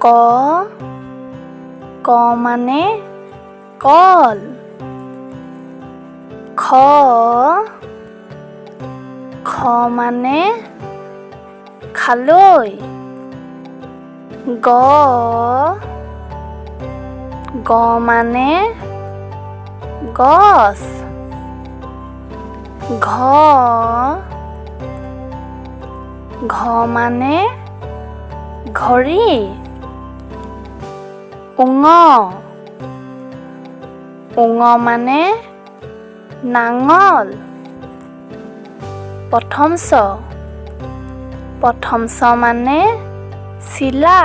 ক, ক মানে কল। খ, খ মানে খালৈ। গ, গ মানে গছ। ঘ, ঘ মানে ঘড়ী। উঙ, উঙ মানে নাঙল। প্ৰথম চ, প্ৰথম চ মানে চিলা।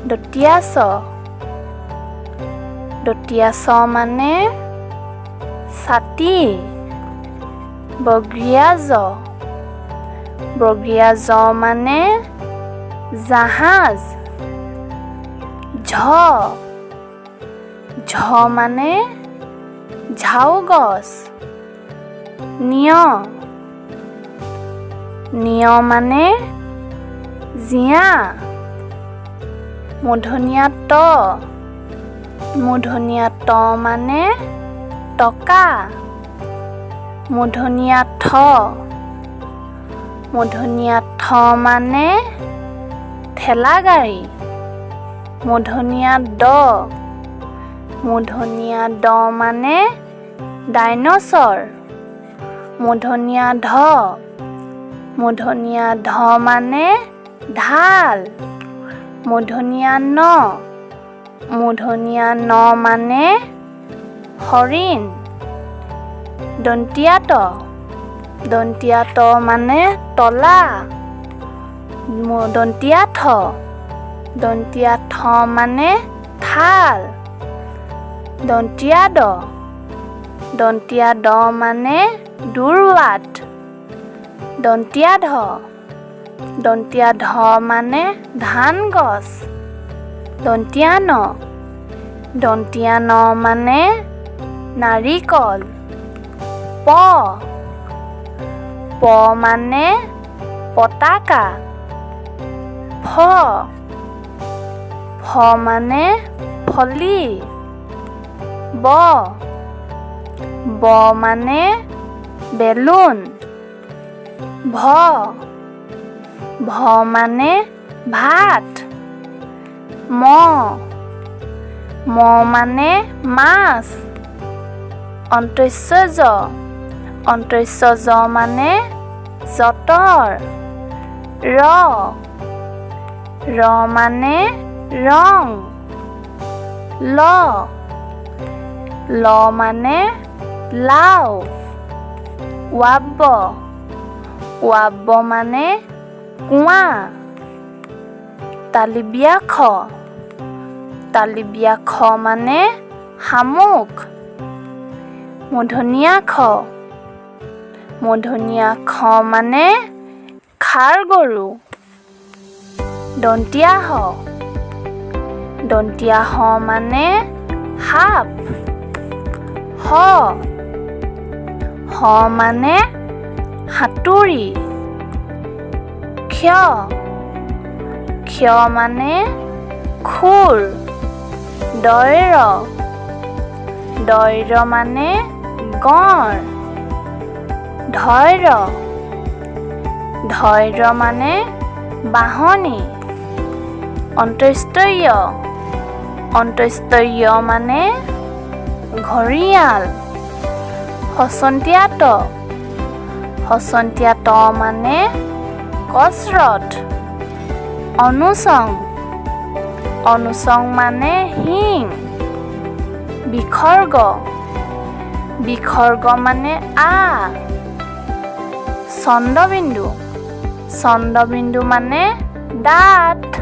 দতীয়া চ, দতীয়া চ মানে ছাতি। বগৰীয়া জ, বগৰীয়া জ মানে জাহাজ। ঝ, ঝ মানে ঝাও গছ। নিয়, নিয় মানে জিঞা। মূৰ্ধণ্য ট, মূৰ্ধণ্য ট মানে টকা। মূৰ্ধণ্য ঠ, মূৰ্ধণ্য ঠ মানে ঠেলা গাড়ী। মূৰ্ধণ্য ড, মূৰ্ধণ্য ড মানে ডাইনছৰ। মূৰ্ধণ্য ঢ, মূৰ্ধণ্য ঢ মানে ঢাল। মূৰ্ধণ্য ণ, মূৰ্ধণ্য ণ মানে হৰিণ। দন্তীয়া ত, দন্তীয়া ত মানে তলা। দন্তীয়া থ, দন্তীয়া থ মানে থাল। দন্তীয়া দ, দন্তীয়া দ মানে দূৰ্বাত। দন্তীয়া ধ, দন্তীয়া ধ মানে ধান গছ। দন্তীয়া ন, দন্তীয়া ন মানে নাৰিকল। প, প মানে পতাকা। ফ, ফ মানে ফলি। ব, ব মানে বেলুন। ভ, ভ মানে ভাত। ম, ম মানে মাছ। অন্তস্য জ, অন্তস্য জ মানে যঁতৰ। ৰ, ৰ মানে ৰং। ল, ল মানে লাও। ৱাব্ব, ৱাব্ব মানে কুঁৱা। তালিবিয়া খ, তালিবিয়া খ মানে শামুক। মূৰ্ধণ্য খ, মূৰ্ধণ্য খ মানে ষাঁড় গৰু। দন্তীয়া স, দন্তীয়া স মানে সাপ। হ, হ মানে হাতুৰী। ক্ষ, ক্ষ মানে খুৰ। দৈৰ, দৈৰ মানে গঁড়। ধৈৰ, ধৈৰ্য মানে বাঁহনি। অন্ত্যেষ্টিয়, অন্ত্যেষ্টিয় মানে ঘৰিয়াল। সচন্তীয়া ত, সচন্তীয়া ত মানে কচৰৎ। অনুচং, অনুচং মানে শিং। বিসৰ্গ, বিসৰ্গ মানে আ। চন্দ্ৰবিন্দু, চন্দ্ৰবিন্দু মানে দাঁত।